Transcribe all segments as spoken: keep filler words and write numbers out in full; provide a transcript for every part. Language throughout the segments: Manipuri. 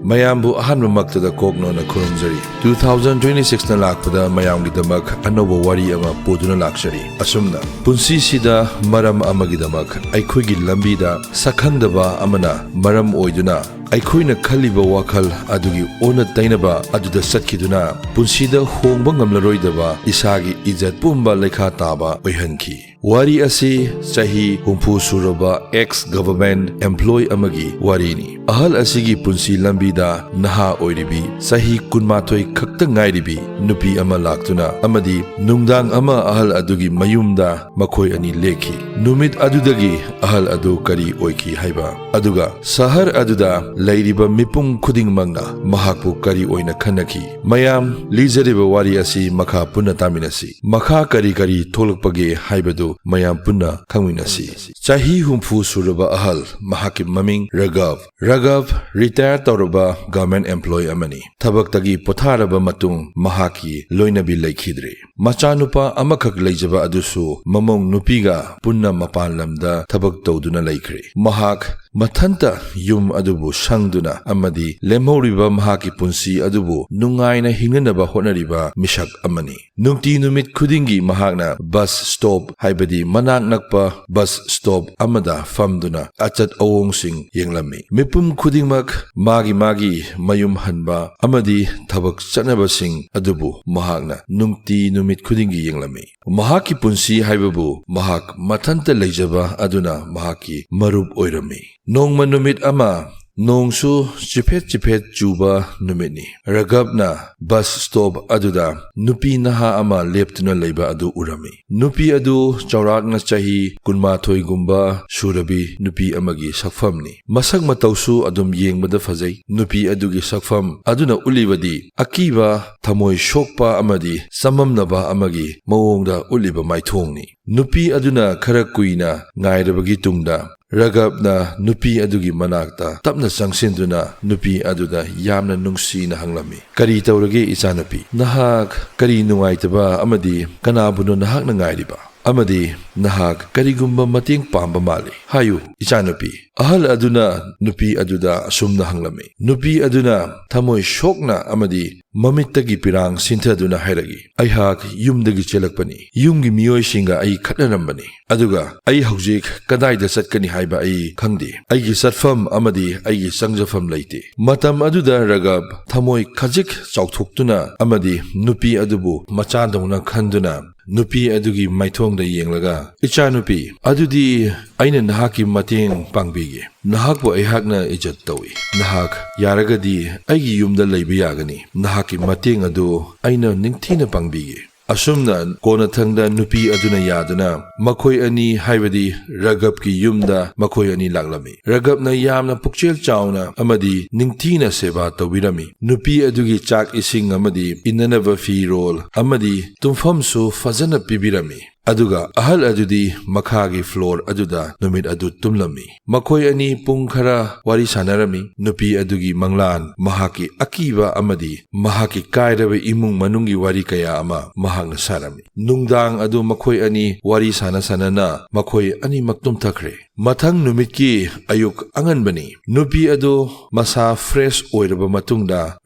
ꯃꯌꯥꯝꯕꯨ ꯑꯍꯥꯟꯕꯃꯛꯇꯗ ꯀꯣꯛꯅꯣꯅ ꯈꯨꯔꯨꯝꯖꯔꯤ꯫ Two thousand twenty six ꯅ ꯂꯥꯛꯄꯗ ꯃꯌꯥꯝꯒꯤꯗꯃꯛ ꯑꯅꯧꯕ ꯋꯥꯔꯤ ꯑꯃ ꯄꯨꯗꯨꯅ ꯂꯥꯛꯆꯔꯤ꯫ ꯑꯁꯨꯝꯅ ꯄꯨꯟꯁꯤꯁꯤꯗ ꯃꯔꯝ ꯑꯃꯒꯤꯗꯃꯛ ꯑꯩꯈꯣꯏꯒꯤ ꯂꯝꯕꯤꯗ ꯁꯛꯈꯪꯗꯕ ꯑꯃꯅ ꯃꯔꯝ ꯑꯣꯏꯗꯨꯅ ꯑꯩꯈꯣꯏꯅ ꯈꯜꯂꯤꯕ ꯋꯥꯈꯜ ꯑꯗꯨꯒꯤ ꯑꯣꯟꯅ ꯇꯩꯅꯕ ꯑꯗꯨꯗ ꯆꯠꯈꯤꯗꯨꯅ ꯄꯨꯟꯁꯤꯗ ꯍꯣꯡꯕ ꯉꯝꯂꯔꯣꯏꯗꯕ ꯏꯁꯥꯒꯤ ꯏꯖꯠ ꯄꯨꯝꯕ ꯂꯩꯈꯥ ꯇꯥꯕ ꯑꯣꯏꯍꯟꯈꯤ꯫ ꯋꯥꯔꯤ ꯑꯁꯤ ꯆꯍꯤ ꯍꯨꯝꯐꯨ ꯁꯨꯔꯕ ex government employee ꯑꯃꯒꯤ ꯋꯥꯔꯤꯅꯤ꯫ ꯑꯍꯜ ꯑꯁꯤꯒꯤ ꯄꯨꯟꯁꯤ ꯂꯝꯕꯤꯗ ꯅꯍꯥ ꯑꯣꯏꯔꯤꯕꯤ, ꯆꯍꯤ ꯀꯨꯟꯃꯥꯊꯣꯏ ꯈꯛꯇ ꯉꯥꯏꯔꯤꯕꯤ ꯅꯨꯄꯤ ꯑꯃ ꯂꯥꯛꯇꯨꯅ ꯑꯃꯗꯤ ꯅꯨꯡꯗꯥꯡ ꯑꯃ ꯑꯍꯜ ꯑꯗꯨꯒꯤ ꯃꯌꯨꯝꯗ ꯃꯈꯣꯏ ꯑꯅꯤ ꯂꯦꯛꯈꯤ꯫ ꯅꯨꯃꯤꯠ ꯑꯗꯨꯗꯒꯤ ꯑꯍꯜ ꯑꯗꯨ ꯀꯔꯤ ꯑꯣꯏꯈꯤ ꯍꯥꯏꯕ, ꯑꯗꯨꯒ ꯁꯍꯔ ꯑꯗꯨꯗ ꯂꯩꯔꯤꯕ ꯃꯤꯄꯨꯝ ꯈꯨꯗꯤꯡꯃꯛꯅ ꯃꯍꯥꯛꯄꯨ ꯀꯔꯤ ꯑꯣꯏꯅ ꯈꯟꯅꯈꯤ? ꯃꯌꯥꯝ, ꯂꯤꯖꯔꯤꯕ ꯋꯥꯔꯤ ꯑꯁꯤ ꯃꯈꯥ ꯄꯨꯟꯅ ꯇꯥꯃꯤꯟꯅꯁꯤ꯫ ꯃꯈꯥ ꯀꯔꯤ ꯀꯔꯤ ꯊꯣꯛꯂꯛꯄꯒꯦ ꯍꯥꯏꯕꯗꯨ ꯃꯌꯥꯝ ꯄꯨꯟꯅ ꯈꯪꯃꯤꯟꯅꯁꯤ꯫ ꯆꯍꯤ ꯍꯨꯝꯐꯨ ꯁꯨꯔꯕ ꯑꯍꯜ, ꯃꯍꯥꯛꯀꯤ ꯃꯃꯤꯡ ꯔꯥꯘꯕ꯫ ꯔꯥꯘꯕ retire ꯇꯧꯔꯕ government employee ꯑꯃꯅꯤ꯫ ꯊꯕꯛꯇꯒꯤ ꯄꯣꯊꯥꯔꯕ ꯃꯇꯨꯡ ꯃꯍꯥꯛꯀꯤ ꯂꯣꯏꯅꯕꯤ ꯂꯩꯈꯤꯗ꯭ꯔꯦ꯫ ꯃꯆꯥꯅꯨꯄꯥ ꯑꯃꯈꯛ ꯂꯩꯖꯕ ꯑꯗꯨꯁꯨ ꯃꯃꯧ ꯅꯨꯄꯤꯒ ꯄꯨꯟꯅ ꯃꯄꯥꯟ ꯂꯝꯗ ꯊꯕꯛ ꯇꯧꯗꯨꯅ ꯂꯩꯈ꯭ꯔꯦ꯫ ꯃꯍꯥꯛ ꯃꯊꯟꯇ ꯌꯨꯝ ꯑꯗꯨꯕꯨ ꯁꯪꯗꯨꯅ ꯑꯃꯗꯤ ꯂꯦꯝꯍꯧꯔꯤꯕ ꯃꯍꯥꯛꯀꯤ ꯄꯨꯟꯁꯤ ꯑꯗꯨꯕꯨ ꯅꯨꯡꯉꯥꯏꯅ ꯍꯤꯡꯅꯅꯕ ꯍꯣꯠꯅꯔꯤꯕ ꯃꯤꯁꯛ ꯑꯃꯅꯤ꯫ ꯅꯨꯡꯇꯤ ꯅꯨꯃꯤꯠ ꯈꯨꯗꯤꯡꯒꯤ ꯃꯍꯥꯛꯅ bus stop, ꯍꯥꯏꯕꯗꯤ ꯃꯅꯥꯛ ꯅꯛꯄ bus stop ꯑꯃꯗ ꯐꯝꯗꯨꯅ ꯑꯆꯠ ꯑꯋꯣꯡꯁꯤꯡ ꯌꯦꯡꯂꯝꯃꯤ꯫ ꯃꯤꯄꯨꯝ ꯈꯨꯗꯤꯡꯃꯛ ꯃꯥꯒꯤ ꯃꯥꯒꯤ ꯃꯌꯨꯝ ꯍꯟꯕ ꯑꯃꯗꯤ ꯊꯕꯛ ꯆꯠꯅꯕꯁꯤꯡ ꯑꯗꯨꯕꯨ ꯃꯍꯥꯛꯅ ꯅꯨꯡꯇꯤ ꯅꯨꯃꯤꯠ ꯈꯨꯗꯤꯡꯒꯤ ꯌꯦꯡꯂꯝꯃꯤ꯫ ꯃꯍꯥꯛꯀꯤ ꯄꯨꯟꯁꯤ ꯍꯥꯏꯕꯕꯨ ꯃꯍꯥꯛ ꯃꯊꯟꯇ ꯂꯩꯖꯕ ꯑꯗꯨꯅ ꯃꯍꯥꯛꯀꯤ ꯃꯔꯨꯞ ꯑꯣꯏꯔꯝꯃꯤ꯫ ꯅꯣꯡꯃ ꯅꯨꯃꯤꯠ ꯑꯃ ꯅꯣꯡꯁꯨ ꯆꯤꯐꯦꯠ ꯆꯤꯐꯦꯠ ꯆꯨꯕ ꯅꯨꯃꯤꯠꯅꯤ꯫ ꯔꯥꯘꯕꯅ bus stop ꯑꯗꯨꯗ ꯅꯨꯄꯤ ꯅꯍꯥ ꯑꯃ ꯂꯦꯞꯇꯨꯅ ꯂꯩꯕ ꯑꯗꯨ ꯎꯔꯝꯃꯤ꯫ ꯅꯨꯄꯤ ꯑꯗꯨ ꯆꯥꯎꯔꯥꯛꯅ ꯆꯍꯤ ꯀꯨꯟꯃꯥꯊꯣꯏꯒꯨꯝꯕ ꯁꯨꯔꯕꯤ ꯅꯨꯄꯤ ꯑꯃꯒꯤ ꯁꯛꯐꯝꯅꯤ꯫ ꯃꯁꯛ ꯃꯇꯧꯁꯨ ꯑꯗꯨꯝ ꯌꯦꯡꯕꯗ ꯐꯖꯩ꯫ ꯅꯨꯄꯤ ꯑꯗꯨꯒꯤ ꯁꯛꯐꯝ ꯑꯗꯨꯅ ꯎꯠꯂꯤꯕꯗꯤ ꯑꯀꯤꯕ, ꯊꯃꯣꯏ ꯁꯣꯛꯄ ꯑꯃꯗꯤ ꯆꯃꯝꯅꯕ ꯑꯃꯒꯤ ꯃꯑꯣꯡꯗ ꯎꯠꯂꯤꯕ ꯃꯥꯏꯊꯣꯡꯅꯤ꯫ ꯅꯨꯄꯤ ꯑꯗꯨꯅ ꯈꯔ ꯀꯨꯏꯅ ꯉꯥꯏꯔꯕꯒꯤ ꯇꯨꯡꯗ ꯔꯥꯘꯕꯅ ꯅꯨꯄꯤ ꯑꯗꯨꯒꯤ ꯃꯅꯥꯛꯇ ꯇꯞꯅ ꯆꯪꯁꯤꯟꯗꯨꯅ ꯅꯨꯄꯤ ꯑꯗꯨꯗ ꯌꯥꯝꯅ ꯅꯨꯡꯁꯤꯅ ꯍꯪꯂꯝꯃꯤ, "ꯀꯔꯤ ꯇꯧꯔꯒꯦ ꯏꯆꯥꯅꯨꯄꯤ? ꯅꯍꯥꯛ ꯀꯔꯤ ꯅꯨꯡꯉꯥꯏꯇꯕ ꯑꯃꯗꯤ ꯀꯅꯥꯕꯨꯅꯣ ꯅꯍꯥꯛꯅ ꯉꯥꯏꯔꯤꯕ? ꯑꯃꯗꯤ ꯅꯍꯥꯛ ꯀꯔꯤꯒꯨꯝꯕ ꯃꯇꯦꯡ ꯄꯥꯝꯕ ꯃꯥꯜꯂꯤ? ꯍꯥꯏꯌꯨ ꯏꯆꯥꯅꯨꯄꯤ, ꯑꯍꯜ ꯑꯗꯨꯅ ꯅꯨꯄꯤ ꯑꯗꯨꯗ ꯑꯁꯨꯝꯅ ꯍꯪꯂꯝꯃꯤ꯫ ꯅꯨꯄꯤ ꯑꯗꯨꯅ ꯊꯃꯣꯏ ꯁꯣꯛꯅ ꯑꯃꯗꯤ ꯃꯃꯤꯠꯇꯒꯤ ꯄꯤꯔꯥꯡ ꯁꯤꯟꯊꯗꯨꯅ ꯍꯥꯏꯔꯛꯏ, "ꯑꯩꯍꯥꯛ ꯌꯨꯝꯗꯒꯤ ꯆꯦꯜꯂꯛꯄꯅꯤ꯫ ꯌꯨꯝꯒꯤ ꯃꯤꯑꯣꯏꯁꯤꯡꯒ ꯑꯩ ꯈꯠꯅꯔꯝꯕꯅꯤ꯫ ꯑꯗꯨꯒ ꯑꯩ ꯍꯧꯖꯤꯛ ꯀꯗꯥꯏꯗ ꯆꯠꯀꯅꯤ ꯍꯥꯏꯕ ꯑꯩ ꯈꯪꯗꯦ꯫ ꯑꯩꯒꯤ ꯆꯠꯐꯝ ꯑꯃꯗꯤ ꯑꯩꯒꯤ ꯆꯪꯖꯐꯝ ꯂꯩꯇꯦ꯫" ꯃꯇꯝ ꯑꯗꯨꯗ ꯔꯒꯕ ꯊꯃꯣꯏ ꯈꯖꯤꯛ ꯆꯥꯎꯊꯣꯛꯇꯨꯅ ꯑꯃꯗꯤ ꯅꯨꯄꯤ ꯑꯗꯨꯕꯨ ꯃꯆꯥꯗꯧꯅ ꯈꯟꯗꯨꯅ ꯅꯨꯄꯤ ꯑꯗꯨꯒꯤ ꯃꯥꯏꯊꯣꯡꯗ ꯌꯦꯡꯂꯒ, "ꯏꯆꯥꯅꯨꯄꯤ, ꯑꯗꯨꯗꯤ ꯑꯩꯅ ꯅꯍꯥꯛꯀꯤ ꯃꯇꯦꯡ ꯄꯥꯡꯕꯤꯒꯦ꯫ ꯅꯍꯥꯛꯄꯨ ꯑꯩꯍꯥꯛꯅ ꯏꯖꯠ ꯇꯧꯏ꯫ ꯅꯍꯥꯛ ꯌꯥꯔꯒꯗꯤ ꯑꯩꯒꯤ ꯌꯨꯝꯗ ꯂꯩꯕ ꯌꯥꯒꯅꯤ꯫ ꯅꯍꯥꯛꯀꯤ ꯃꯇꯦꯡ ꯑꯗꯨ ꯑꯩꯅ ꯅꯤꯡꯊꯤꯅ ꯄꯥꯡꯕꯤꯒꯦ꯫" ꯑꯁꯨꯝꯅ ꯀꯣꯟꯅꯊꯪꯗ ꯅꯨꯄꯤ ꯑꯗꯨꯅ ꯌꯥꯗꯨꯅ ꯃꯈꯣꯏ ꯑꯅꯤ, ꯍꯥꯏꯕꯗꯤ ꯔꯒꯕꯀꯤ ꯌꯨꯝꯗ ꯃꯈꯣꯏ ꯑꯅꯤ ꯂꯥꯛꯂꯝꯃꯤ꯫ ꯔꯒꯕꯅ ꯌꯥꯝꯅ ꯄꯨꯛꯆꯦꯜ ꯆꯥꯎꯅ ꯑꯃꯗꯤ ꯅꯤꯡꯊꯤꯅ ꯁꯦꯕꯥ ꯇꯧꯕꯤꯔꯝꯃꯤ꯫ ꯅꯨꯄꯤ ꯑꯗꯨꯒꯤ ꯆꯥꯛ ꯏꯁꯤꯡ ꯑꯃꯗꯤ ꯏꯟꯅꯅꯕ ꯐꯤꯔꯣꯜ ꯑꯃꯗꯤ ꯇꯨꯝꯐꯝꯁꯨ ꯐꯖꯅ ꯄꯤꯕꯤꯔꯝꯃꯤ꯫ ꯑꯗꯨꯒ ꯑꯍꯜ ꯑꯗꯨꯗꯤ ꯃꯈꯥꯒꯤ ꯐ꯭ꯂꯣꯔ ꯑꯗꯨꯗ ꯅꯨꯃꯤꯠ ꯑꯗꯨ ꯇꯨꯝꯂꯝꯃꯤ꯫ ꯃꯈꯣꯏ ꯑꯅꯤ ꯄꯨꯡ ꯈꯔ ꯋꯥꯔꯤ ꯁꯥꯟꯅꯔꯝꯃꯤ꯫ ꯅꯨꯄꯤ ꯑꯗꯨꯒꯤ ꯃꯪꯂꯥꯟ, ꯃꯍꯥꯛꯀꯤ ꯑꯀꯤꯕ ꯑꯃꯗꯤ ꯃꯍꯥꯛꯀꯤ ꯀꯥꯏꯔꯕ ꯏꯃꯨꯡ ꯃꯅꯨꯡꯒꯤ ꯋꯥꯔꯤ ꯀꯌꯥ ꯑꯃ ꯃꯍꯥꯛꯅ ꯁꯥꯔꯝꯃꯤ꯫ ꯅꯨꯡꯗꯥꯡ ꯑꯗꯨ ꯃꯈꯣꯏ ꯑꯅꯤ ꯋꯥꯔꯤ ꯁꯥꯟꯅ ꯁꯥꯟꯅꯅ ꯃꯈꯣꯏ ꯑꯅꯤꯃꯛ ꯇꯨꯝꯊꯈ꯭ꯔꯦ꯫ ꯃꯊꯪ ꯅꯨꯃꯤꯠꯀꯤ ꯑꯌꯨꯛ ꯑꯉꯟꯕꯅꯤ꯫ ꯅꯨꯄꯤ ꯑꯗꯨ ꯃꯁꯥ ꯐ꯭ꯔꯦꯁ ꯑꯣꯏꯔꯕ ꯃꯇꯨꯡꯗ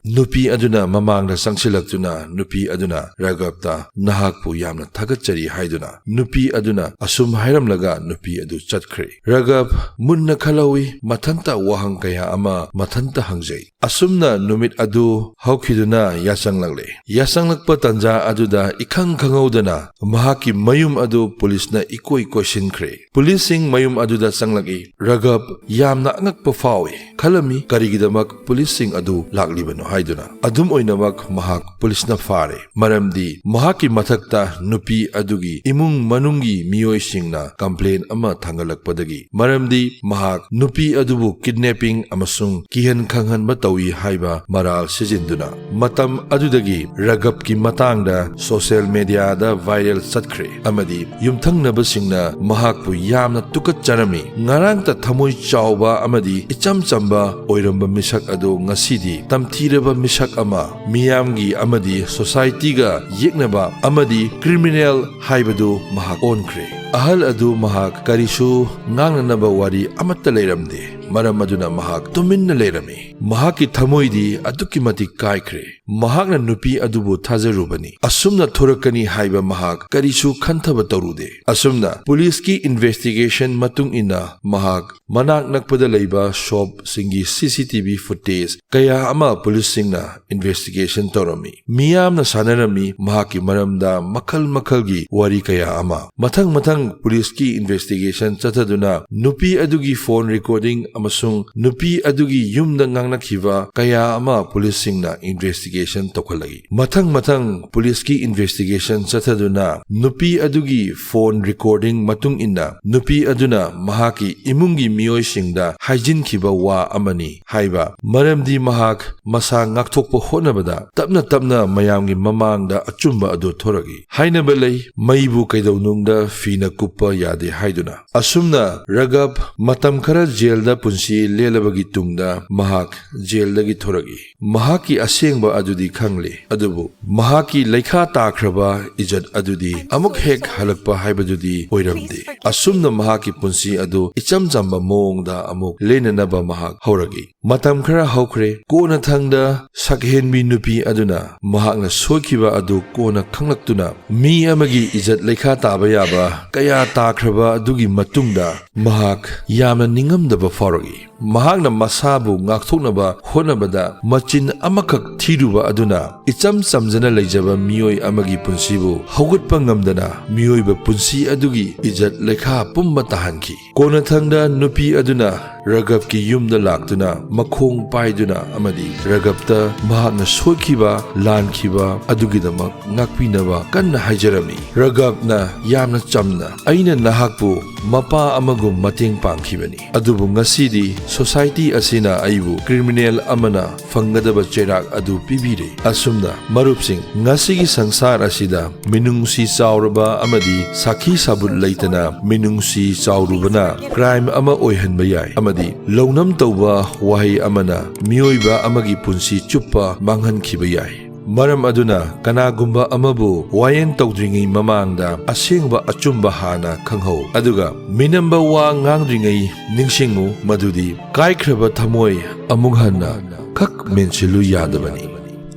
ꯅꯨꯄꯤ ꯑꯗꯨꯅ ꯃꯃꯥꯡꯗ ꯆꯪꯁꯤꯜꯂꯛꯇꯨꯅ ꯅꯨꯄꯤ ꯑꯗꯨꯅ ꯔꯒꯕꯇ "ꯅꯍꯥꯛꯄꯨ ꯌꯥꯝꯅ ꯊꯥꯒꯠꯆꯔꯤ" ꯍꯥꯏꯗꯨꯅ ꯅꯨꯄꯤ ꯑꯗꯨꯅ ꯑꯁꯨꯝ ꯍꯥꯏꯔꯝꯂꯒ ꯅꯨꯄꯤ ꯑꯗꯨ ꯆꯠꯈ꯭ꯔꯦ꯫ ꯔꯒꯕ ꯃꯨꯟꯅ ꯈꯜꯍꯧꯏ, ꯃꯊꯟꯇ ꯋꯥꯍꯪ ꯀꯌꯥ ꯑꯃ ꯃꯊꯟꯇ ꯍꯪꯖꯩ꯫ ꯑꯁꯨꯝꯅ ꯅꯨꯃꯤꯠ ꯑꯗꯨ ꯍꯧꯈꯤꯗꯨꯅ ꯌꯥꯆꯪꯂꯛꯂꯦ꯫ ꯌꯥꯆꯪꯂꯛꯄ ꯇꯥꯟꯖꯥ ꯑꯗꯨꯗ ꯏꯈꯪ ꯈꯪꯍꯧꯗꯅ ꯃꯍꯥꯛꯀꯤ ꯃꯌꯨꯝ ꯑꯗꯨ ꯄꯨꯂꯤꯁꯅ ꯏꯀꯣꯏ ꯀꯣꯏꯁꯤꯟꯈ꯭ꯔꯦ꯫ ꯄꯨꯂꯤꯁꯁꯤꯡ ꯃꯌꯨꯝ ꯑꯗꯨꯗ ꯆꯪꯂꯛꯏ꯫ ꯔꯒꯕ ꯌꯥꯝꯅ ꯑꯉꯛꯄ ꯐꯥꯎꯏ꯫ ꯈꯜꯂꯝꯃꯤ, ꯀꯔꯤꯒꯤꯗꯃꯛ ꯄꯨꯂꯤꯁꯁꯤꯡ ꯑꯗꯨ ꯂꯥꯛꯂꯤꯕꯅꯣ ꯍꯥꯏꯗꯨꯅ꯫ ꯑꯗꯨꯝ ꯑꯣꯏꯅꯃꯛ ꯃꯍꯥꯛ ꯄꯨꯂꯤꯁꯅ ꯐꯥꯔꯦ, ꯃꯔꯝꯗꯤ ꯃꯍꯥꯛꯀꯤ ꯃꯊꯛꯇ ꯅꯨꯄꯤ ꯑꯗꯨꯒꯤ ꯏꯃꯨꯡ ꯃꯅꯨꯡꯒꯤ ꯃꯤꯑꯣꯏꯁꯤꯡꯅ ꯀꯝꯄ꯭ꯂꯦꯟ ꯑꯃ ꯊꯥꯡꯒꯠꯂꯛꯄꯗꯒꯤ꯫ ꯃꯔꯝꯗꯤ ꯃꯍꯥꯛ ꯅꯨꯄꯤ ꯑꯗꯨꯕꯨ ꯀꯤꯗꯅꯦꯄꯤꯡ ꯑꯃꯁꯨꯡ ꯀꯤꯍꯟ ꯈꯪꯍꯟꯕ ꯇꯧꯏ ꯍꯥꯏꯕ ꯃꯔꯥꯜ ꯁꯤꯖꯤꯟꯗꯨꯅ꯫ ꯃꯇꯝ ꯑꯗꯨꯗꯒꯤ ꯔꯒꯕꯀꯤ ꯃꯇꯥꯡꯗ ꯁꯣꯁꯤꯌꯦꯜ ꯃꯦꯗꯤꯌꯥꯗ ꯚꯥꯏꯔꯦꯜ ꯆꯠꯈ꯭ꯔꯦ ꯑꯃꯗꯤ ꯌꯨꯝꯊꯪꯅꯕꯁꯤꯡꯅ ꯃꯍꯥꯛꯄꯨ ꯌꯥꯝꯅ ꯇꯨꯀꯠꯆꯔꯝꯃꯤ꯫ ꯉꯔꯥꯡꯇ ꯊꯃꯣꯏ ꯆꯥꯎꯕ ꯑꯃꯗꯤ ꯏꯆꯝ ꯆꯝꯕ ꯑꯣꯏꯔꯝꯕ ꯃꯤꯁꯛ ꯑꯗꯨ ꯉꯁꯤꯗꯤ ꯇꯝꯊꯤꯔꯕ ꯃꯤꯁꯛ ꯑꯃ, ꯃꯤꯌꯥꯝꯒꯤ ꯑꯃꯗꯤ ꯁꯣꯁꯥꯏꯇꯤꯒ ꯌꯦꯛꯅꯕ ꯑꯃꯗꯤ ꯀ꯭ꯔꯤꯃꯤꯅꯦꯜ ꯍꯥꯏꯕꯗꯨ ꯃꯍꯥꯛ ꯑꯣꯟꯈ꯭ꯔꯦ꯫ ꯑꯍꯜ ꯑꯗꯨ ꯃꯍꯥꯛ ꯀꯔꯤꯁꯨ ꯉꯥꯡꯅꯅꯕ ꯋꯥꯔꯤ ꯑꯃꯠꯇ ꯂꯩꯔꯝꯗꯦ꯫ ꯃꯔꯝ ꯑꯗꯨꯅ ꯃꯍꯥꯛ ꯇꯨꯃꯤꯟꯅ ꯂꯩꯔꯝꯃꯤ꯫ ꯃꯍꯥꯛꯀꯤ ꯊꯃꯣꯏꯗꯤ ꯑꯗꯨꯛꯀꯤ ꯃꯇꯤꯛ ꯀꯥꯏꯈ꯭ꯔꯦ꯫ ꯃꯍꯥꯛꯅ ꯅꯨꯄꯤ ꯑꯗꯨꯕꯨ ꯊꯥꯖꯔꯨꯕꯅꯤ꯫ ꯑꯁꯨꯝꯅ ꯊꯣꯔꯛꯀꯅꯤ ꯍꯥꯏꯕ ꯃꯍꯥꯛ ꯀꯔꯤꯁꯨ ꯈꯟꯊꯕ ꯇꯧꯔꯨꯗꯦ꯫ ꯑꯁꯨꯝꯅ ꯄꯨꯂꯤꯁꯀꯤ ꯏꯟꯚꯦꯁꯇꯤꯒꯦꯁꯟ ꯃꯇꯨꯡ ꯏꯟꯅ ꯃꯍꯥꯛ ꯃꯅꯥꯛ ꯅꯛꯄꯗ ꯂꯩꯕ ꯁꯣꯞꯁꯤꯡꯒꯤ ꯁꯤ ꯁꯤ ꯇꯤ ꯚꯤ ꯐꯨꯇꯦꯖ ꯀꯌꯥ ꯑꯃ ꯄꯨꯂꯤꯁꯁꯤꯡꯅ ꯏꯟꯚꯦꯁꯇꯤꯒꯦꯁꯟ ꯇꯧꯔꯝꯃꯤ꯫ ꯃꯤꯌꯥꯝꯅ ꯁꯥꯟꯅꯔꯝꯃꯤ ꯃꯍꯥꯛꯀꯤ ꯃꯔꯝꯗ ꯃꯈꯜ ꯃꯈꯜꯒꯤ ꯋꯥꯔꯤ ꯀꯌꯥ ꯑꯃ꯫ ꯃꯊꯪ ꯃꯊꯪ ꯄꯨꯂꯤꯁꯀꯤ ꯏꯟꯚꯦꯁꯇꯤꯒꯦꯁꯟ ꯆꯠꯊꯗꯨꯅ ꯅꯨꯄꯤ ꯑꯗꯨꯒꯤ ꯐꯣꯟ ꯔꯦꯀꯣꯔꯗꯤꯡ ꯑꯃꯁꯨꯡ ꯅꯨꯄꯤ ꯑꯗꯨꯒꯤ ꯌꯨꯝꯗ ꯉꯥꯡꯅꯈꯤꯕ ꯀꯌꯥ ꯑꯃ ꯄꯨꯂꯤꯁꯁꯤꯡꯅ ꯏꯟꯚꯦꯁꯇꯤꯒꯦꯁꯟ ꯇꯧꯈꯠꯂꯛꯏ꯫ ꯃꯊꯪ ꯃꯊꯪ ꯄꯨꯂꯤꯁꯀꯤ ꯏꯟꯚꯦꯁꯇꯤꯒꯦꯁꯟ ꯆꯠꯊꯗꯨꯅ ꯅꯨꯄꯤ ꯑꯗꯨꯒꯤ ꯐꯣꯟ ꯔꯦꯀꯣꯔꯗꯤꯡ ꯃꯇꯨꯡ ꯏꯟꯅ ꯅꯨꯄꯤ ꯑꯗꯨꯅ ꯃꯍꯥꯛꯀꯤ ꯏꯃꯨꯡꯒꯤ ꯃꯤꯑꯣꯏꯁꯤꯡꯗ ꯍꯥꯏꯖꯤꯟꯈꯤꯕ ꯋꯥ ꯑꯃꯅꯤ ꯍꯥꯏꯕ, ꯃꯔꯝꯗꯤ ꯃꯍꯥꯛ ꯃꯁꯥ ꯉꯥꯛꯊꯣꯛꯄ ꯍꯣꯠꯅꯕꯗ ꯇꯞꯅ ꯇꯞꯅ ꯃꯌꯥꯝꯒꯤ ꯃꯃꯥꯡꯗ ꯑꯆꯨꯝꯕ ꯑꯗꯨ ꯊꯣꯔꯛꯏ꯫ ꯍꯥꯏꯅꯕ ꯂꯩ, ꯃꯩꯕꯨ ꯀꯩꯗꯧꯅꯨꯡꯗ ꯐꯤꯅ ꯀꯨꯞꯄ ꯌꯥꯗꯦ ꯍꯥꯏꯗꯨꯅ꯫ ꯑꯁꯨꯝꯅ ꯔꯒꯕ ꯃꯇꯝ ꯈꯔ ꯖꯦꯜꯗ ꯄꯨꯟꯁꯤ ꯂꯦꯜꯂꯕꯒꯤ ꯇꯨꯡꯗ ꯃꯍꯥꯛ ꯖꯦꯜꯗꯒꯤ ꯊꯣꯔꯛꯏ꯫ ꯃꯍꯥꯛꯀꯤ ꯑꯁꯦꯡꯕ ꯑꯗꯨꯗꯤ ꯈꯪꯂꯦ, ꯑꯗꯨꯕꯨ ꯃꯍꯥꯛꯀꯤ ꯂꯩꯈꯥ ꯇꯥꯈ꯭ꯔꯕ ꯏꯖꯠ ꯑꯗꯨꯗꯤ ꯑꯃꯨꯛ ꯍꯦꯛ ꯍꯜꯂꯛꯄ ꯍꯥꯏꯕꯗꯨꯗꯤ ꯑꯣꯏꯔꯝꯗꯦ꯫ ꯑꯁꯨꯝꯅ ꯃꯍꯥꯛꯀꯤ ꯄꯨꯟꯁꯤ ꯑꯗꯨ ꯏꯆꯝ ꯆꯝꯕ ꯃꯑꯣꯡꯗ ꯑꯃꯨꯛ ꯂꯦꯟꯅꯅꯕ ꯃꯍꯥꯛ ꯍꯧꯔꯛꯏ꯫ ꯃꯇꯝ ꯈꯔ ꯍꯧꯈ꯭ꯔꯦ꯫ ꯀꯣꯟꯅꯊꯪꯗ ꯁꯛꯍꯦꯟꯕꯤ ꯅꯨꯄꯤ ꯑꯗꯨꯅ ꯃꯍꯥꯛꯅ ꯁꯣꯏꯈꯤꯕ ꯑꯗꯨ ꯀꯣꯟꯅ ꯈꯪꯂꯛꯇꯨꯅ ꯃꯤ ꯑꯃꯒꯤ ꯏꯖꯠ ꯂꯩꯈꯥ ꯇꯥꯕ ꯌꯥꯕ ꯀꯌꯥ ꯇꯥꯈ꯭ꯔꯕ ꯑꯗꯨꯒꯤ ꯃꯇꯨꯡꯗ ꯃꯍꯥꯛ ꯌꯥꯝꯅ ꯅꯤꯡꯉꯝꯗꯕ ꯐꯥꯎꯔꯛꯏ꯫ ꯃꯍꯥꯛꯅ ꯃꯁꯥꯕꯨ ꯉꯥꯛꯊꯣꯛꯅꯕ ꯍꯣꯠꯅꯕꯗ ꯃꯆꯤꯟ ꯑꯃꯈꯛ ꯊꯤꯔꯨꯕ ꯑꯗꯨꯅ ꯏꯆꯝ ꯆꯝꯖꯅ ꯂꯩꯖꯕ ꯃꯤꯑꯣꯏ ꯑꯃꯒꯤ ꯄꯨꯟꯁꯤꯕꯨ ꯍꯧꯒꯠꯄ ꯉꯝꯗꯅ ꯃꯤꯑꯣꯏꯕ ꯄꯨꯟꯁꯤ ꯑꯗꯨꯒꯤ ꯏꯖꯠ ꯂꯩꯈꯥ ꯄꯨꯝꯕ ꯇꯥꯍꯟꯈꯤ꯫ ꯀꯣꯟꯅꯊꯪꯗ ꯅꯨꯄꯤ ꯑꯗꯨꯅ ꯔꯒꯕꯀꯤ ꯌꯨꯝꯗ ꯂꯥꯛꯇꯨꯅ ꯃꯈꯣꯡ ꯄꯥꯏꯗꯨꯅ ꯑꯃꯗꯤ ꯔꯒꯕꯇ ꯃꯍꯥꯛꯅ ꯁꯣꯏꯈꯤꯕ ꯂꯥꯟꯈꯤꯕ ꯑꯗꯨꯒꯤꯗꯃꯛ ꯉꯥꯛꯄꯤꯅꯕ ꯀꯟꯅ ꯍꯥꯏꯖꯔꯝꯃꯤ꯫ ꯔꯒꯕꯅ ꯌꯥꯝꯅ ꯆꯝꯅ, "ꯑꯩꯅ ꯅꯍꯥꯛꯄꯨ ꯃꯄꯥ ꯑꯃꯒꯨꯝ ꯃꯇꯦꯡ ꯄꯥꯡꯈꯤꯕꯅꯤ, ꯑꯗꯨꯕꯨ ꯉꯁꯤꯗꯤ ꯁꯣꯁꯥꯏꯇꯤ ꯑꯁꯤꯅ ꯑꯩꯕꯨ ꯀ꯭ꯔꯤꯃꯤꯅꯦꯜ ꯑꯃꯅ ꯐꯪꯒꯗꯕ ꯆꯩꯔꯥꯛ ꯑꯗꯨ ꯄꯤꯕꯤꯔꯦ꯫" ꯑꯁꯨꯝꯅ ꯃꯔꯨꯞꯁꯤꯡ, ꯉꯁꯤꯒꯤ ꯁꯪꯁꯥꯔ ꯑꯁꯤꯗ ꯃꯤꯅꯨꯡꯁꯤ ꯆꯥꯎꯔꯕ ꯑꯃꯗꯤ ꯁꯥꯈꯤ ꯁꯥꯕꯨꯠ ꯂꯩꯇꯅ ꯃꯤꯅꯨꯡꯁꯤ ꯆꯥꯎꯔꯨꯕꯅ ꯀ꯭ꯔꯥꯏꯝ ꯑꯃ ꯑꯣꯏꯍꯟꯕ ꯌꯥꯏ ꯑꯃꯗꯤ ꯂꯧꯅꯝ ꯇꯧꯕ ꯋꯥꯍꯩ ꯑꯃꯅ ꯃꯤꯑꯣꯏꯕ ꯑꯃꯒꯤ ꯄꯨꯟꯁꯤ ꯆꯨꯞꯄ ꯃꯥꯡꯍꯟꯈꯤꯕ ꯌꯥꯏ꯫ ꯃꯔꯝ ꯑꯗꯨꯅ ꯀꯅꯥꯒꯨꯝꯕ ꯑꯃꯕꯨ ꯋꯥꯌꯦꯜ ꯇꯧꯗ꯭ꯔꯤꯉꯩ ꯃꯃꯥꯡꯗ ꯑꯁꯦꯡꯕ ꯑꯆꯨꯝꯕ ꯍꯥꯟꯅ ꯈꯪꯍꯧ, ꯑꯗꯨꯒ ꯃꯤꯅꯝꯕ ꯋꯥ ꯉꯥꯡꯗ꯭ꯔꯤꯉꯩ ꯅꯤꯡꯁꯤꯡꯉꯨ, ꯃꯗꯨꯗꯤ ꯀꯥꯏꯈ꯭ꯔꯕ ꯊꯃꯣꯏ ꯑꯃꯨꯛ ꯍꯟꯅ ꯈꯛ ꯃꯦꯟꯁꯤꯜꯂꯨ ꯌꯥꯗꯕꯅꯤ꯫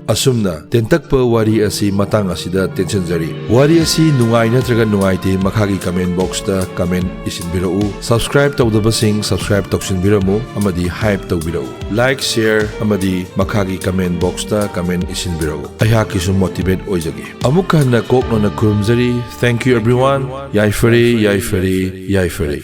ꯑꯁꯨꯝꯅ ꯇꯦꯟꯇꯛꯄ ꯋꯥꯔꯤ ꯑꯁꯤ ꯃꯇꯥꯡ ꯑꯁꯤꯗ ꯇꯦꯟꯁꯤꯟꯖꯔꯤ꯫ ꯋꯥꯔꯤ ꯑꯁꯤ ꯅꯨꯡꯉꯥꯏ ꯅꯠꯇ꯭ꯔꯒ ꯅꯨꯡꯉꯥꯏꯇꯦ ꯃꯈꯥꯒꯤ comment boxꯇ comment ꯏꯁꯤꯟꯕꯤꯔꯛꯎ꯫ Subscribe ꯇꯧꯗꯕꯁꯤꯡ subscribe ꯇꯧꯁꯤꯟꯕꯤꯔꯝꯃꯨ ꯑꯃꯗꯤ hype ꯇꯧꯕꯤꯔꯛꯎ꯫ Like, share ꯑꯃꯗꯤ ꯃꯈꯥꯒꯤ comment boxꯇ comment ꯏꯁꯤꯟꯕꯤꯔꯛꯎ꯫ ꯑꯩꯍꯥꯛꯀꯤꯁꯨ motivate ꯑꯣꯏꯖꯒꯦ꯫ ꯑꯃꯨꯛ ꯍꯟꯅ ꯀꯣꯛꯅꯅ ꯈꯨꯔꯨꯝꯖꯔꯤ꯫ Thank you everyone꯫ ꯌꯥꯏꯐꯔꯦ, ꯌꯥꯏꯐꯔꯦ, ꯌꯥꯏꯐꯔꯦ꯫